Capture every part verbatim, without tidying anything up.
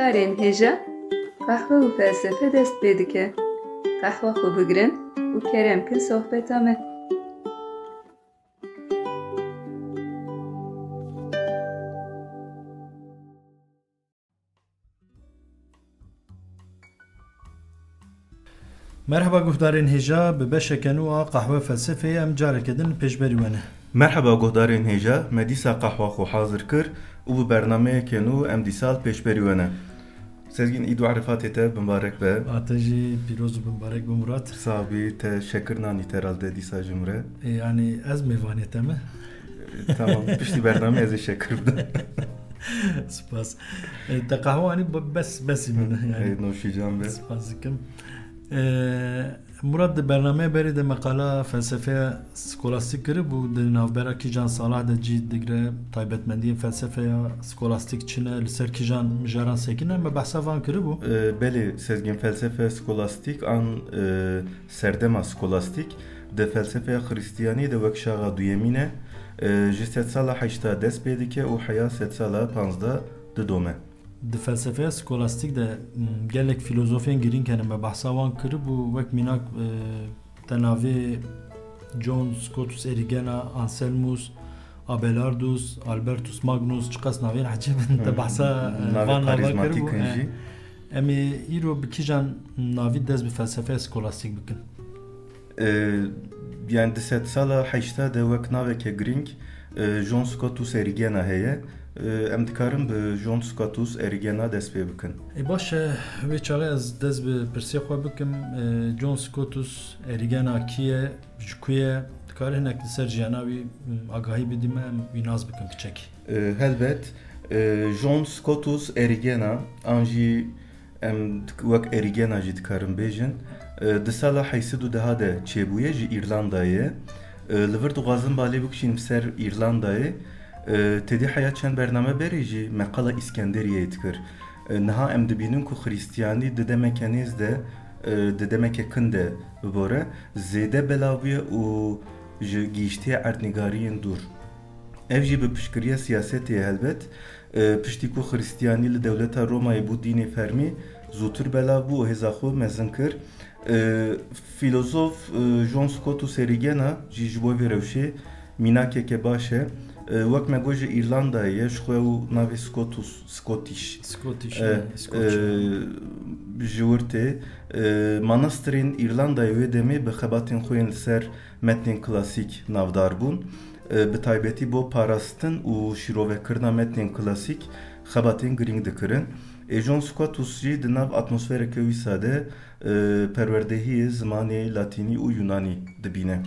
Darên hêja, qehwe û felsefe dest pê dike. Qehwa xwe bigirin û kerem kin sohbeta me. Merhaba guhdarên hêja, bi beşeke nû a Qehwe Felsefeyê em careke din li pêşberî we ne. Merhaba guhdarên hêja, me dîsa qehwa xwe hazir kir û bi bernameyeke nû em dîsa li pêşberî we ne. Sezgîn, Îd û Erefatê te bi mibarek be. A te jî pîroz û bi mibarek be Murat. Sax bî, te şekir nanî te herhalde dîsa ji min re. E, yanî ez mêvanê te me? E, tamam, piştî bernameyê ez ê şekir bidim. Spas. E, te qehwe anî, be-, bes, besî min e, yanî. E, noşîcan be. Spas dikim. E, Murat, di bernameya berê de me qala felsefeya skolastîk kiribû, di navbera kîjan sala de cî digre, taybetmendiyên felsefeya skolastîk çi ne, li ser kîjan mijaran sekine, me behsa van kiribû. E, belê, Sezgin, felsefeya skolastîk an, e, serdema skolastîk di felsefeya Xristiyanî de wek şaxa duyemîn e. E, ji sedsala heşta dest pê dike û heya sedsala panzdeh didome. Di felsefeya skolastîk de, m, gelek fîlozofên girîng hene, me behsa wan kiribû, wek mînak, e, te navê John Scotus Erigena, Anselmus, Abelardus, Albertus Magnus, çiqas navên ecêb in, te Hmm. behsa, e, Navê van nava karizmatîk kiribû. in E, jî. Em ê îro bi kîjan navî dest bi felsefeya skolastîk bikin? E, yani di sedsala heşta de wek naveke girîng, e, John Scotus Erigena heye. E, em dikarin bi John Scotus Erigena dest pê bikin. E, baş e, wê çaxê ez dest bi pirsê xwe bikim. E, John Scotus Erigena kî ye, ji ku ye? Dikarî hinek li ser jiyana wî, m, agahî bidî me, em wî nas bikin piçekî. E, helbet, e, John Scotus Erigena, an jî em dik-, wek Erigena jî dikarin bêjin, e, di sala heyşt sed û deha de çêbûye, ji Îrlandayê ye. E, li vir dixwazim balê bikişînim ser Îrlandayê. E, têdî heya çend bername berê jî me qala Îskenderiyeyê dikir. E, niha em dibînin ku Xristiyanî di demeke nêz de, e, di demeke kin de bibore, zêde belav bûye û ji gihîştiye erdnîgariyên dûr. Ev jî bi piştgiriya siyasetê ye helbet. E, piştî ku Xristiyanî li dewleta Romayê bû dînê fermî, zûtir belav bû û hêza xwe mezin kir. E, Fîlozof, e, John Scotus Erigena jî ji bo vê rewşê mînakeke baş e. E, wek me got, ji Îrlandayê ye, ji xwe û navê Scotus, Scottish. Scottish, E, yani, Scotch. e, ji wir tê. E, manastirên Îrlandayê wê demê bi xebatên xwe yên li ser metnên klasîk navdar bûn. E, bi taybetî bo parastin û şîrovekirina metnên klasîk xebatên girîng dikirin. Ê John Scotus jî di nav atmosfereke wisa de, e, perwerdehiyê zimanê latînî û yunanî dibîne.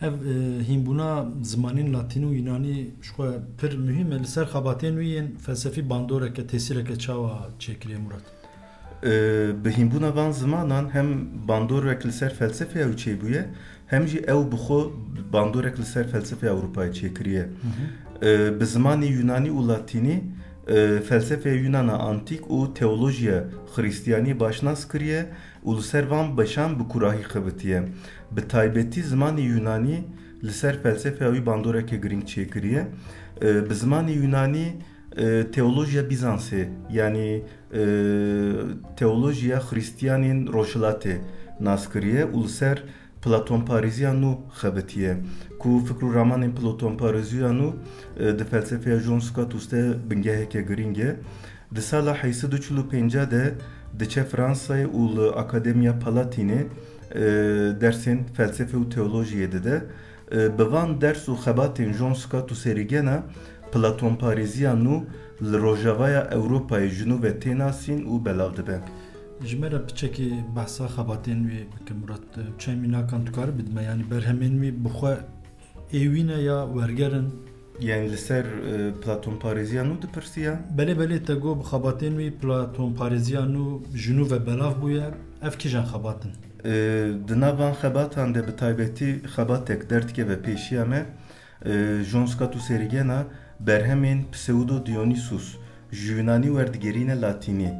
Ev, e, hînbûna zimanên latînî û yunanî ji xwe pir muhîm e. Li ser xebatên wî yên felsefî bandoreke, tesîreke çawa çêkiriye, Murat? E, bi hînbûna van zimanan hem bandorek li ser felsefeya wî çêbûye, hem jî ew bi xwe bandorek li ser felsefeya Ewropayê çêkiriye. Hı hı. E, bi zimanê yunanî û latînî, e, felsefeya Yunana antîk û teolojiya Xristiyanî başnas kiriye û li ser van beşan bi kurahî xebitiye. Bi taybetî zimanê yunanî li ser felsefeya wî bandoreke girîng çêkiriye. E, bi zimanê yunanî, e, teolojiya Bîzansê, yanî, e, teolojiya Xristiyanên Rojhilatê nas kiriye û li ser Platonparêziya nû xebitiye, ku fikr û ramanên Platonparêziya nû, e, di felsefeya John Scotus de bingeheke girîng e. Di sala heyşt sed û çil û pênc de diçe Fransayê û li Akademiya Palatînê, e, dersên felsefe û teolojiyê dide. E, bi van ders û xebatên John Scotus Erigena, Platonparêziya nû li rojavaya Ewropayê ji nû ve tê nasîn û belav dibe. Ji me re piçekî behsa xebatên wî bike, Murat. Çend mînakan tu karî bidî me? Yanî berhemên wî bi xwe ê wî ne ya werger in? Yani li ser, e, Platonparêziya nû dipirsiya? Belê, belê, te got bi xebatên wî Platonparêziya nû ji nû ve belav bûye. Ev kîjan xebat in? E, di nav van xebatan de bi taybetî xebatek derdikeve pêşiya me. E, John Scotus Erigena berhemên Pseudo Dionysus ji Yunanî werdigerîne Latînî.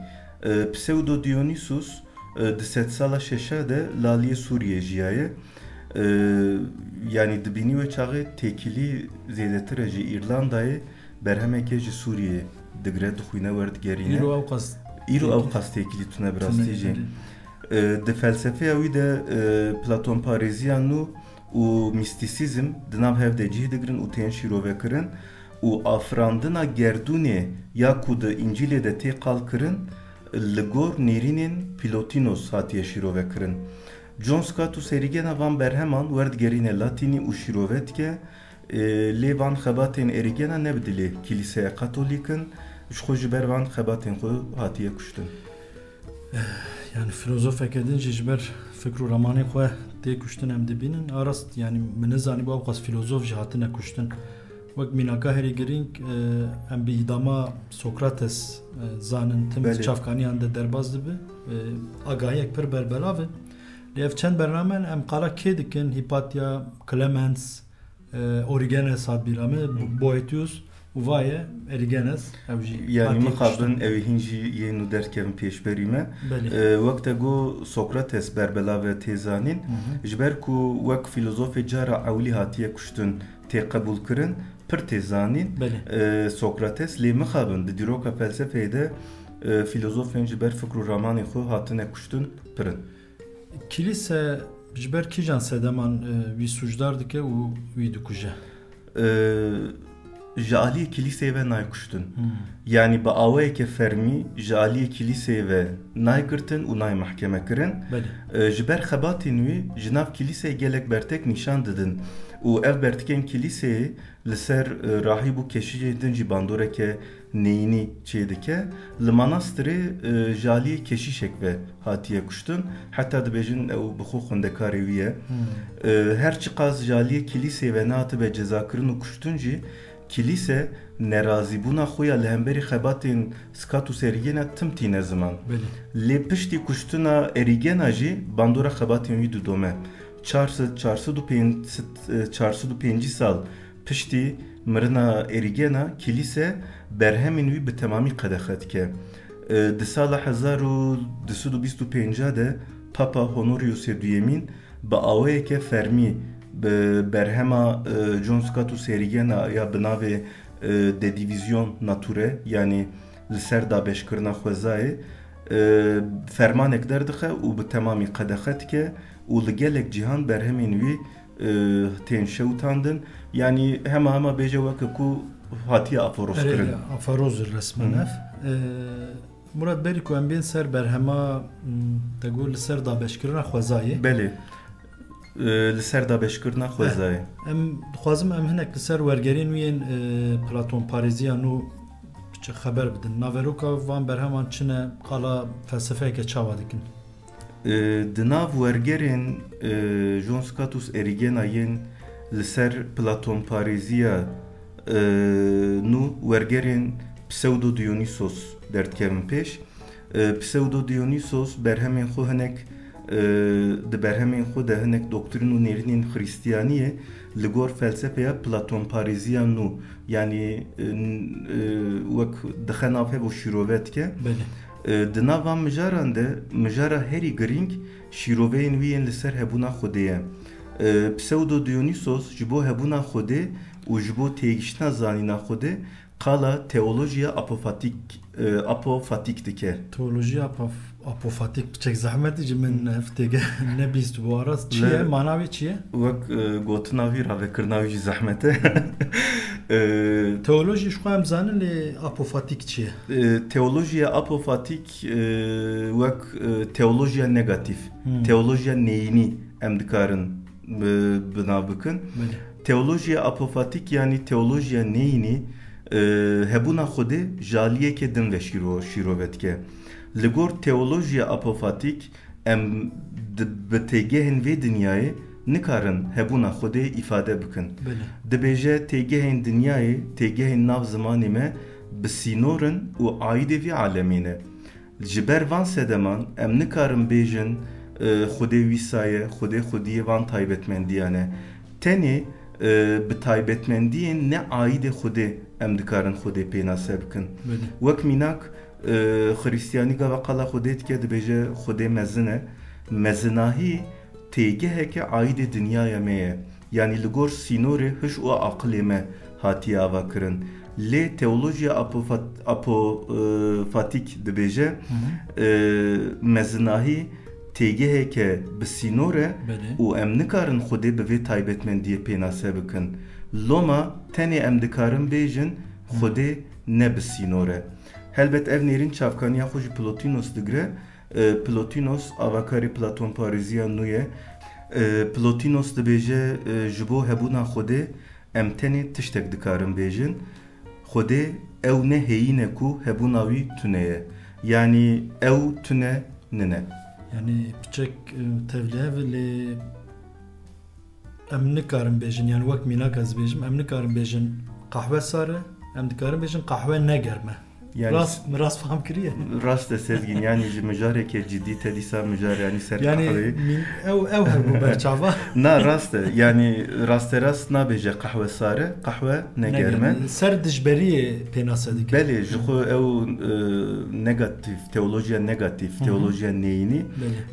E, Pseudo Dionysus, e, di sedsala şeşa de li aliyê Sûriyê jiyaye. E, yanî dibînî wê çaxê têkilî zêdetir e ji Îrlandayê, berhemeke ji Sûriyê digre, dixwîne, werdigerîne. Îro ew qas Îro ew qas têkilî tune bi rastî jî. E, di felsefeya wî de, e, Platonparêziya nû û mîstîsîzm di nav hev de cih digirin û tên şîrovekirin û afirandina gerdûnê ya ku di Încîlê de tê qal kirin, li gor nêrînên Plotinos hatiye şîrovekirin. John Scotus Erigena van berheman werdigerîne latînî û şîrove dike, e, lê van xebatên Erigena ne bi dilê Kîlîseya Katolîk in, ji xwe ji ber van xebatên xwe hatiye kuştin. Yani filozofeke din jî ji ber fikr û ramanên xwe tê kuştin em dibînin. A rast, yani min nizanîbû ew qas filozof jî hatine kuştin. Wek mînaka herî girîng, e, em bi îdama Sokrates, e, zanin, tim Belê. çavkaniyan de derbas dibe. E, agahiyek pir berbelav e. Lê ev çend bername ne, em qala kê dikin, Hypatia, Clemens, e, Origenes hat bîra me, Hı. Boethius û vaye Erigenes, ew jî Yani hatiye mixabin kuştin. Ew hîn jî yên û derkevin pêşberî me. Belê. E, wek te got Sokrates berbelav e tê zanîn. Hı hı. Ji ber ku wek filozofê cara ewlî hatiye kuştin tê qebûl kirin, pir tê zanîn. Belê. E, Sokrates lê mixabin di dîroka felsefeyê de, e, filozofên ji ber fikr û ramanê xwe hatine kuştin pir in. Kilîse ji ber kîjan sedeman, e, wî sûcdar dike û wî dikuje? E, ji aliyê kilîseyê ve nayê kuştin. Hmm. Yani bi awayeke fermî ji aliyê kilîseyê ve nayê girtin û nayê mehkeme kirin. Belê. E, ji ber xebatên wî ji nav kilîseyê gelek bertek nîşan didin û ev bertikên kilîseyê li ser, e, rahîb û keşîşên din jî bandoreke neyînî çêdike. Li manastirê, e, ji aliyê keşîşek ve hatiye kuştin. Heta dibêjin ew bi xwe xwendekarê wî ye. Hmm. E, her çiqas ji aliyê kilîsê ve nehatibe cezakirin û kuştin jî, kilîse nerazîbûna xwe ya li hemberî xebatên Scotus Erigena tim tîne ziman. Belê. Lê piştî kuştina Erigena jî bandora xebatên wî didome. Çar sed, çar sed û pênc, çar sed û pêncî sal piştî mirina Erigena, kilîse berhemên wî bi temamî qedexe dike. E, di sala hezar û du sed û bîst û pênc de Papa Honoriusê Duyemîn bi awayeke fermî bi berhema, e, John Scotus Erigena ya bi navê, e, De Divisione Naturae, yanî li ser dabeşkirina xwezayê, e, fermanek derdixe û bi temamî qedexe dike û li gelek cîhan berhemên wî, e, tên şewitandin. Yanî hema hema bêje weke ku hatiye aferozkirin. Erê, aferoz resmen Hı. ev. E, Murat, berî ku em bên ser berhema, m, te got li ser dabeşkirina xwezayê. Belê. E, li ser dabeşkirina xwezayê. Eh, em dixwazim em hinek li ser wergerên wî yên, e, Platonparêziya nû çi xeber bidin. Naveroka van berheman çi ne, qala felsefeyeke çawa dikin? E, di nav wergerên, e, John Scotus Erigena yên li ser Platonparêziya, e, nû wergerên Pseudo Dionysos derdikevin pêş. E, Pseudo Dionysos berhemên xwe hinek, e, di berhemên xwe de hinek doktrîn û nêrînên Xristiyaniyê li gor felsefeya Platonparêziya nû, yanî, e, n-, e, wek dixe nav hev û şîrove dike. Belê. E, di nav van mijaran de, mijara herî girîng şîroveyên wî yên li ser hebûna Xwedê ye. E, Pseudo Dionysos ji bo hebûna Xwedê û ji bo têgiştina zanîna Xwedê qala teolojiya apofatîk, e, apofatîk dike. Teolojiya apof-, apofatîk piçek zehmet e ji min, ev têge nebîst bû. Aras çi ye? Mana wê çi ye? Wek, e, gotina wî, ravekirina wî jî zehmet e. E, Teolojî ji xwe em zanin, lê apofatîk çi ye? E, teolojiya apofatîk, e, wek, e, teolojiya negatîf, Hmm. teolojiya neyînî em dikarin bi, bi nav bikin. Belê. Teolojiya apofatîk, yanî teolojiya neyînî, e, hebûna Xwedê ji aliyeke din ve şîro-, şîrove dike. Li gor teolojiya apofatîk, em di, bi têgehên vê dinyayê nikarin hebûna Xwedê îfade bikin. Belê. Dibêje têgehên dinyayê, têgehên nav zimanê me bi sînor in û aîdê vî alemê ne. Ji ber van sedeman em nikarin bêjin, e, Xwedê wîsa ye, Xwedê xwediyê van taybetmendiyan e. Tenê, e, bi taybetmendiyên ne aîdê Xwedê em dikarin Xwedê pênase bikin. Belê. Wek mînak, e, Xristiyanî gava qala Xwedê dike, dibêje Xwedê mezin e. Mezinahî têgeheke aîdê dinyaya me ye. Yanî li gor sînorê hiş û aqilê me hatiye avakirin. Lê teolojiya apofat-, apofatîk dibêje, e, mezinahî têgeheke bi sînor e Belê. û em nikarin Xwedê bi vê taybetmendiyê pênase bikin. Loma tenê em dikarin bêjin Xwedê ne bi sînor e. Helbet ev nêrîn çavkaniya xwe ji Plotinos digire. E, Plotinos avakarê Platonparêziya nû ye. E, Plotinos dibêje, e, ji bo hebûna Xwedê em tenê tiştek dikarin bêjin. Xwedê ew ne heyîn e ku hebûna wî tune ye. Yanî ew tune nine. Yanî piçek, e, tevlî hev e, lê em nikarin bêjin, yanî wek mînak ez bêjim, em nikarin bêjin qehwe sar e, em dikarin bêjin qehwe ne germ e. Yani Rast, min rast fam kiriye. Rast e Sezgin, yani ji mijareke cidî te dîsa mijar yani ser Yani qehweyê. min-, ew, ew hebû berçava. Na, rast e. Yani rasterast nabêje qehwe sar e, qehwe ne Ne germ e. germ e. Ser dijberiyê pênase dike. Belê, ji xwe ew, e, negatif, teolojiya negatif, Hı hı. teolojiya neyînî.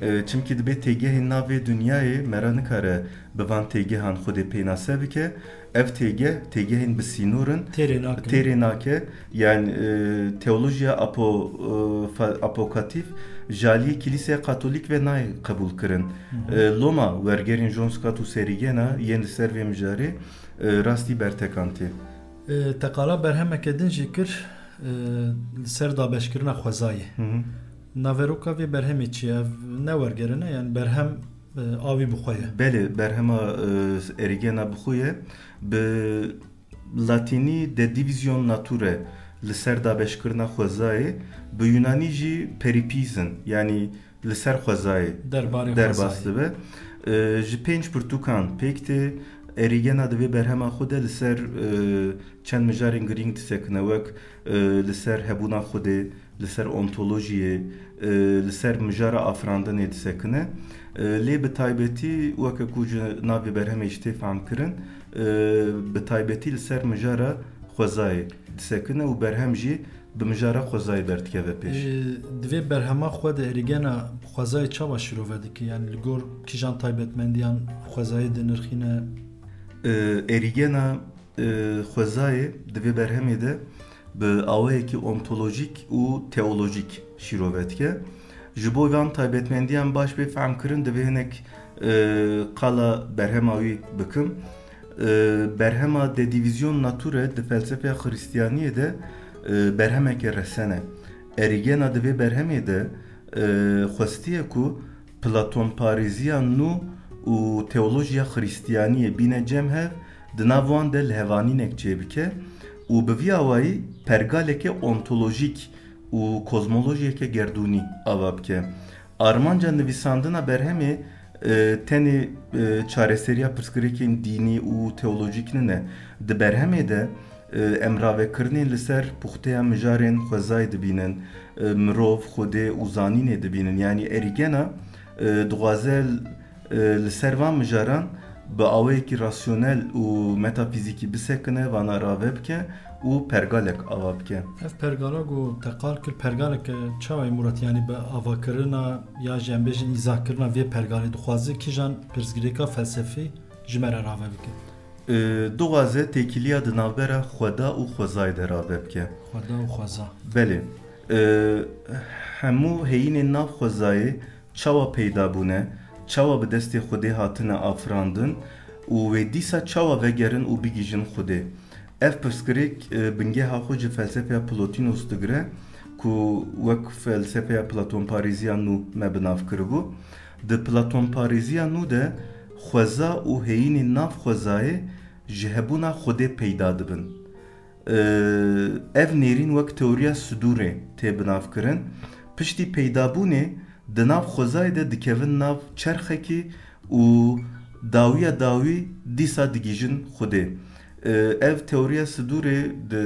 Belê. E, çimkî dibê têgehên navê dinyayê me re nikare bi van têgehan Xwedê pênase bike. Ev têgeh, têgehên bi sînor in. Têrê nakin. Têrê nake. Yani, e, teolojiya apo-, e, fa-, apokatîf ji aliyê Kilîseya Katolîk ve nayê qebûl kirin. Hı hı. E, loma wergerên John Scott û Serîgena yên li ser vê mijarê, e, rastî bertekantê. E, te qala berhemeke din jî kir, e, li ser dabeşkirina xwezayê. Hı hı. Naveroka vê berhemê çi ye? Ev ne wergerine, yani berhem e, a wî bi xwe ye. Belê, berhema, e, Erigena bi xwe ye. Bi latînî De Division Naturae, li ser dabeşkirina xwezayê, bi yunanî jî Periphizin, yanî li ser xwezayê Derbarê derbas xwezayê. dibe. E, ji pênc pirtûkan pêk tê. Erigena di vê berhema xwe de li ser, e, çend mijarên girîng disekine, wek, e, li ser hebûna Xwedê, li ser ontolojiyê, e, li ser mijara afirandinê disekine. E, lê bi taybetî, weke ku ji navê berhemê jî tê fehmkirin, e, bi taybetî li ser mijara xwezayê disekine û berhem jî bi mijara xwezayê berdikeve pêş. E, di vê berhema xwe de Erîgena xwezayê çawa şîrove dike? Yani li gor kîjan taybetmendiyan xwezayê dinirxîne? E, Erîgena e, xwezayê di vê berhemê de bi awayekî ontolojîk û teolojîk şîrove dike. Ji bo van taybetmendiyan baş bê fehmkirin, divê hinek, e, qala berhema wî bikim. E, berhema De Division Naturae di felsefeya Xristiyaniyê de, e, berhemeke resen e. Erigena di vê berhemê de, e, xwestiye ku Platonparêziya nû û teolojiya Xristiyaniyê bîne cem hev, di nav wan de lihevanînek çêbike û bi vî awayî pergaleke ontolojîk û kozmolojiyeke gerdûnî ava bike. Armanca nivîsandina berhemê, e, tenê, e, çareseriya pirsgirêkên dînî û teolojîk nine. Di berhemê de, e, em ravekirinên li ser puxteya mijarên xwezayê dibînin, e, mirov, Xwedê û zanînê dibînin. Yanî Erîgena, e, dixwaze, e, li ser van mijaran bi awayekî rasyonel û metafîzîkî bisekine, vana rave bike û pergalek ava bike. Ev pergala ku te qal kir, pergaleke çawa ye Murat? Yanî bi avakirina ya jî em bêjin îzahkirina vê pergalê dixwaze kîjan pirsgirêka felsefî ji me re rave bike? E, dixwaze têkiliya di navbera Xweda û xwezayê de rave bike. Xweda û xweza. Belê. E, hemû heyînên nav xwezayê çawa peyda bûne, çawa bi destê Xwedê hatine afirandin û wê dîsa çawa vegerin û bigihîjin Xwedê? Ev pirsgirêk, e, bingeha xwe ji felsefeya Plotinos digire, ku wek felsefeya Platonparêziya nû me bi nav kiribû. Di Platonparêziya nû de xweza û heyînên nav xwezayê ji hebûna Xwedê peyda dibin. Ev nêrîn wek teoriya sidûrê tê binavkirin. Piştî peydabûnê di nav xwezayê de dikevin nav çerxekî û dawiya dawî dîsa digihîjin Xwedê. Ev teoriya sidûrê di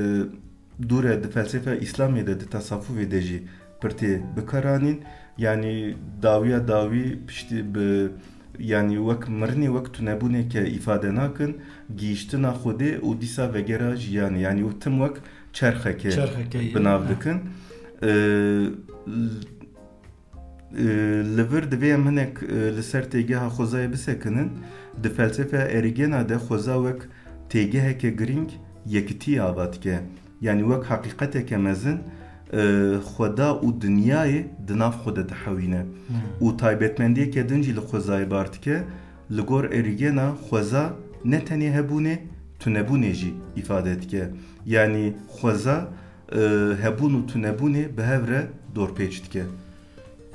dûre di felsefeya Îslamê de, di tesawufê de jî pir tê bikaranîn. Yanî dawiya dawî piştî bi, yanî wek mirinê, wek tunebûneke îfade nakin, gihîştina Xwedê û dîsa vegera jiyanê. Yanî û tim wek çerxekê Çerxekê, bi nav he. dikin. Ee, l-, e, li vir divê em hinek, e, li ser têgeha xwezayê bisekinin. Di felsefeya Erîgena de xweza wek têgeheke girîng yekitiyê ava dike. Yanî wek heqîqeteke mezin, e, xweda û dinyayê di nav xwe de dihewîne. Û taybetmendiyeke din jî li xwezayê bar dike, li gor Erîgena xweza ne tenê hebûnê, tunebûnê jî îfade dike. Yanî xweza, e, hebûn û tunebûnê bi hev re dorpêç dike.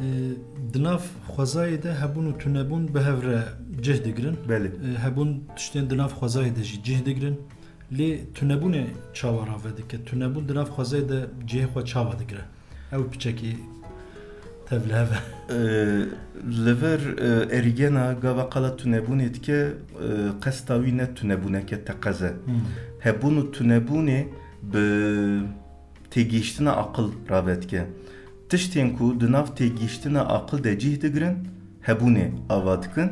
E, di nav xwezayê de hebûn û tunebûn bi hev re cih digirin. Belê. E, hebûn tiştên di nav xwezayê de jî cih digirin. Lê tunebûnê çawa rave dike? Tunebûn di nav xwezayê de cihê xwe çawa digire? Ew piçekî tevlihev e. E, li vir, e, Erîgena gava qala tunebûnê dike, e, qesta wî ne tunebûneke teqez e. Hmm. Hebûn û tunebûnê bi têgihiştina aqil rave dike. Tiştên ku di nav têgihiştina aqil de cih digirin, hebûnê ava dikin.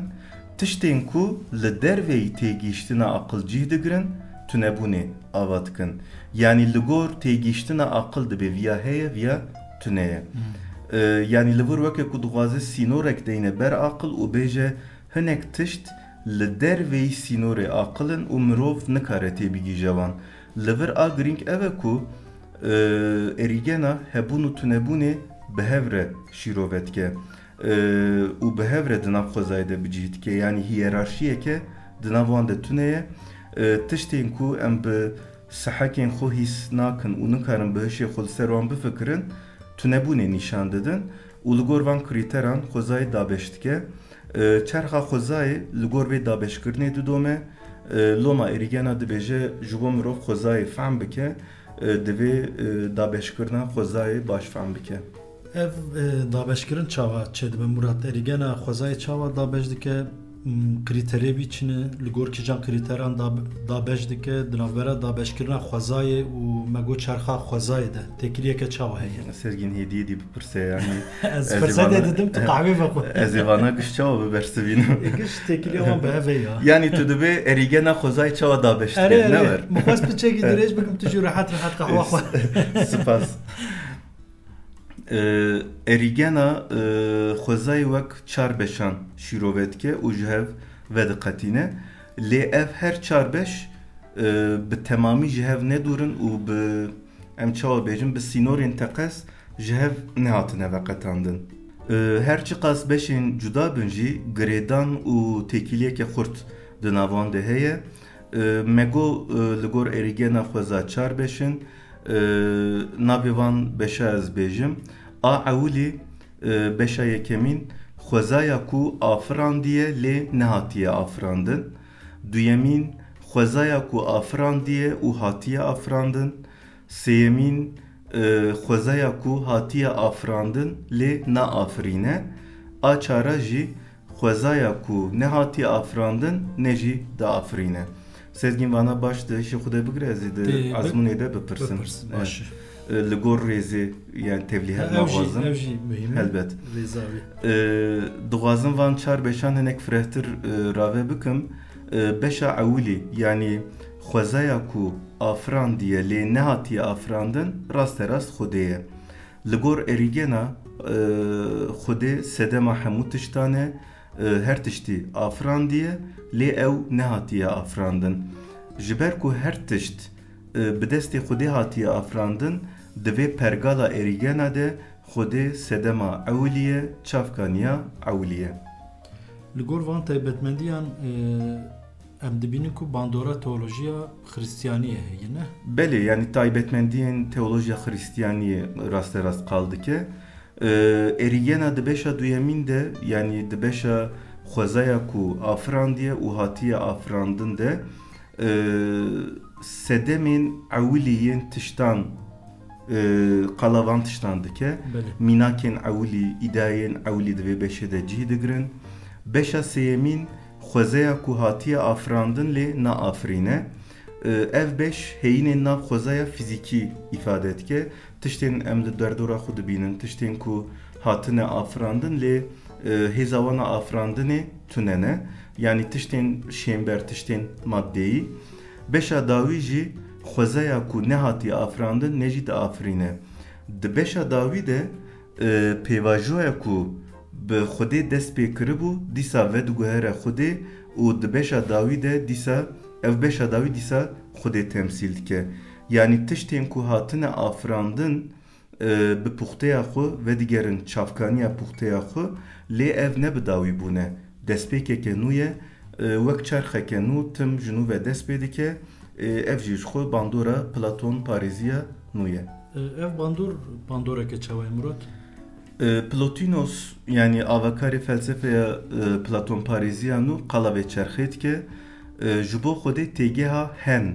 Tiştên ku li derveyî têgihiştina aqil cih digirin, tunebûnê ava dikin. Yanî li gor têgihiştina aqil dibê viya heye, viya tune ye. Hmm. E, yanî li vir weke ku dixwaze sînorek deyne ber aqil û bêje, hinek tişt li derveyî sînorê aqil in û mirov nikare têbigihîje wan. Li vir a girîng ev e ku, e, Erîgena hebûn û tunebûnê bi hev re şîrove dike, e, û bi hev re di nav xwezayê de bi cih dike. Yanî hiyerarşiyeke di nav wan de tune ye. E, tiştên ku em bi sehekên xwe hîs nakin û nikarin bi hişê xwe li ser wan bifikirin, tunebûnê nîşan didin û li gor van krîteran xwezayê dabeş dike. E, çerxa xwezayê li gor vê dabeşkirinê didome. E, loma Erîgena dibêje, ji bo mirov xwezayê fehm bike, e, divê, e, dabeşkirina xwezayê baş fehm bike. Ev, e, dabeşkirin çawa çêdibe, Murat? Erîgena xwezayê çawa dabeş dike? M, krîterê wî çi ne? Li gor kîjan krîteran dab-, dabeş dike? Di navbera dabeşkirina xwezayê û me got çerxa xwezayê de têkiliyeke çawa heye? Sezgîn, hêdî hêdî bipirse, yanî. Ez ez ê firsete vana, didim tu qehwê vexwe. Ez ê vana giş çawa bibersivînim? Giş têkiliya wan bi hev e ya. Yanî tu dibê Erîgena xwezayê çawa dabeş dike, Erê, ne erê. Min xwest piçekî dirêj bikim, tu jî rehet rehet qehwa xwe. Spas. E, Erîgena, e, xwezayê wek çar beşan şîrove dike û ji hev vediqetîne. Lê ev her çar beş, e, bi temamî ji hev nedûr in û bi, em çawa bêjin, bi sînorên teqez ji hev nehatine veqetandin. E, her çiqas beşên cuda bin jî, girêdan û têkiliyeke xurt di nav wan de heye. E, me got, e, li gor Erîgena xweza çar beş in. E, navê van beşa ez bêjim. A ewilî, e, beşa yekemîn, xwezaya ku afirandiye lê nehatiye afirandin. Duyemîn, xwezaya ku afirandiye û hatiye afirandin. Sêyemîn, e, xwezaya ku hatiye afirandin lê naafirîne. A çara jî, xwezaya ku nehatiye afirandin, ne jî diafirîne. Sezgîn, vana baş di hişê xwe de bigire, ez ê di Dê, bi-, ezmûnê de bipirsim. Bipirsin, baş e. E, li gor rêzê, yani tevlî Ha, hev ew jî, naxwazim. Ew jî muhîm e. Helbet. Rêza wî. E, dixwazim van çar beşan hinek firehtir, e, rave bikim. E, beşa ewilî, yani xwezaya ku afirandiye lê nehatiye afirandin, rasterast Xwedê ye. Li gor Erîgena, e, Xwedê sedema hemû tiştan e, e, her tiştî afirandiye, lê ew nehatiye afirandin. Ji ber ku her tişt, e, bi destê Xwedê hatiye afirandin, di vê pergala Erîgena de Xwedê sedema ewilî ye, çavkaniya ewilî ye. Li gor van taybetmendiyan, e, em dibînin ku bandora teolojiya Xristiyaniyê heye, ne? Belê, yani taybetmendiyên teolojiya Xristiyaniyê rasterast qal dike. E, Erîgena di beşa duyemîn de, yani di beşa xwezaya ku afirandiye û hatiye afirandin de, e, sedemên ewilî yên tiştan, e, qala van tiştan dike. Belê. Mînakên ewilî, îdayên ewilî di vê beşê de cih digirin. Beşa sêyemîn, xwezaya ku hatiye afirandin lê naafirîne. E, ev beş heyînên nav xwezaya fîzîkî îfade dike. Tiştên em li derdora xwe dibînin, tiştên ku hatine afirandin lê, e, hêza wan a afirandinê tune ne. Yanî tiştên şênber, tiştên maddeyî. Beşa dawî jî xwezaya ku nehatiye afirandin, ne jî diafirîne. Di beşa dawî de, e, pêvajoya ku bi Xwedê dest pê kiribû, dîsa vediguhere Xwedê û di beşa dawî de dîsa, ev beşa dawî dîsa Xwedê temsîl dike. Yanî tiştên ku hatine afirandin, e, bi puxteya xwe vedigerin çavkaniya puxteya xwe, lê ev ne bi dawî bûne. Destpêkeke nû ye, e, wek çerxeke nû tim ji nû ve dest pê dike, e, ev jî ji xwe bandora Platon parêziya nû ye. E, ev bandor, bandoreke çawa ye, Murat? E, Plotinos, yanî avakarê felsefeya, e, Platon parêziya nû qala vê çerxê dike. E, ji bo Xwedê têgeha hen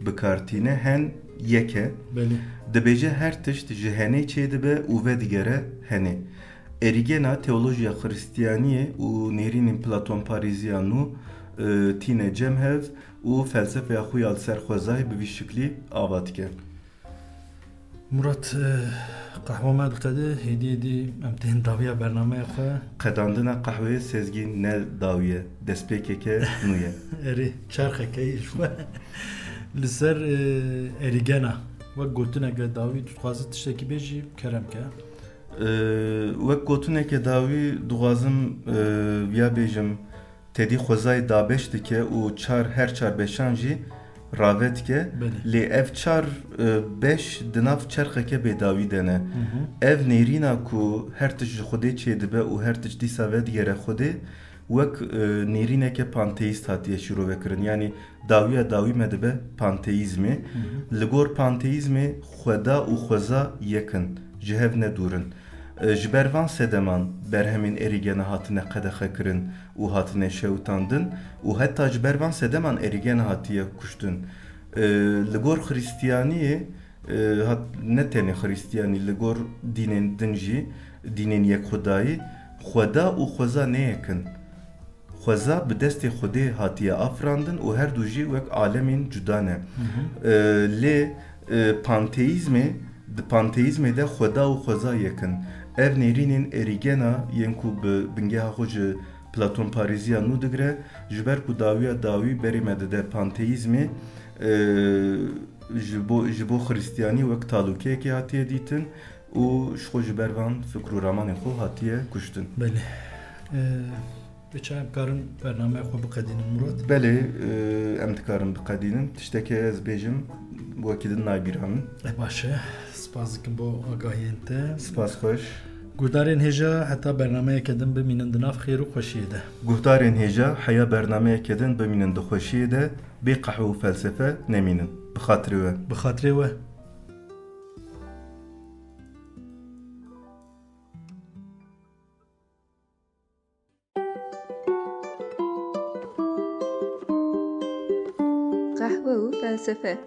bi kar tîne, hen yek e. Belê. Dibêje her tişt ji henê çêdibe û vedigere henê. Erîgena teolojiya Xristiyaniyê û nêrînên Platon parêziya nû, e, tîne cem hev û felsefeya xwe ya li ser xwezayê bi vî şiklî ava dike. Murat, e, qehwa me diqede, hêdî hêdî em tên dawiya bernameya xwe. Qedandina qehweyê Sezgîn ne dawî ye, destpêkeke nû ye. Erê, çerxeke yê ji xwe. Li ser, e, erîgena, wek gotineke dawî, tu dixwazî tiştekî bêjî, kerem ke. E, wek gotineke dawî dixwazim, e, viya bêjim, Tedî xwezayê dabeş dike û çar, her çar beşan jî rave dike. Belê. Lê ev çar, e, beş di nav çerxeke bêdawî de ne. Hı hı. Ev nêrîna ku her tişt ji Xwedê çêdibe û her tişt dîsa vedigere Xwedê, wek, e, nêrîneke panteîst hatiye şîrovekirin. Yanî dawiya dawî me dibe panteîzmê. Hı hı. Li gor panteîzmê xweda û xweza yek in, ji hev ne dûr in. E, ji ber van sedeman berhemên Erîgena hatine qedexekirin û hatine şewitandin û heta ji ber van sedeman Erîgena hatiye kuştin. E, li gor Xristiyaniyê, e, hat, ne tenê Xristiyanî, li gor dînên din jî, dînên yekxwedayî, xweda û xweza ne yek in. Xweza bi destê Xwedê hatiye afirandin û her du jî wek alemên cuda ne. Hı hı. E, lê, e, panteîzmê, di panteîzmê de xweda û xweza yek in. Ev nêrînên Erîgena yên ku bi bingeha xwe ji Platon parêziya nû digire, ji ber ku dawiya dawî berê me dide panteîzmê, e, ji bo, ji bo Xristiyanî wek talûkeyekê hatiye dîtin û ji xwe ji ber van fikr û ramanên xwe hatiye kuştin. Belê. E, Pêça em karin bernameya xwe biqedînin, Murat? Belê, e, em dikarin biqedînin. Tiştekê ez bêjim, wekî din nayê bîra min. E, baş e. Spas dikim bo agahiyên te. Spas xweş. Guhdarên hêja, heta bernameyeke din bimînin di nav xêr û xweşiyê de. Guhdarên hêja, heya bernameyeke din bimînin di xweşiyê de, bê qehwe û felsefe nemînin. Bi xatirê we. Bi xatirê we. Qehwe û felsefe.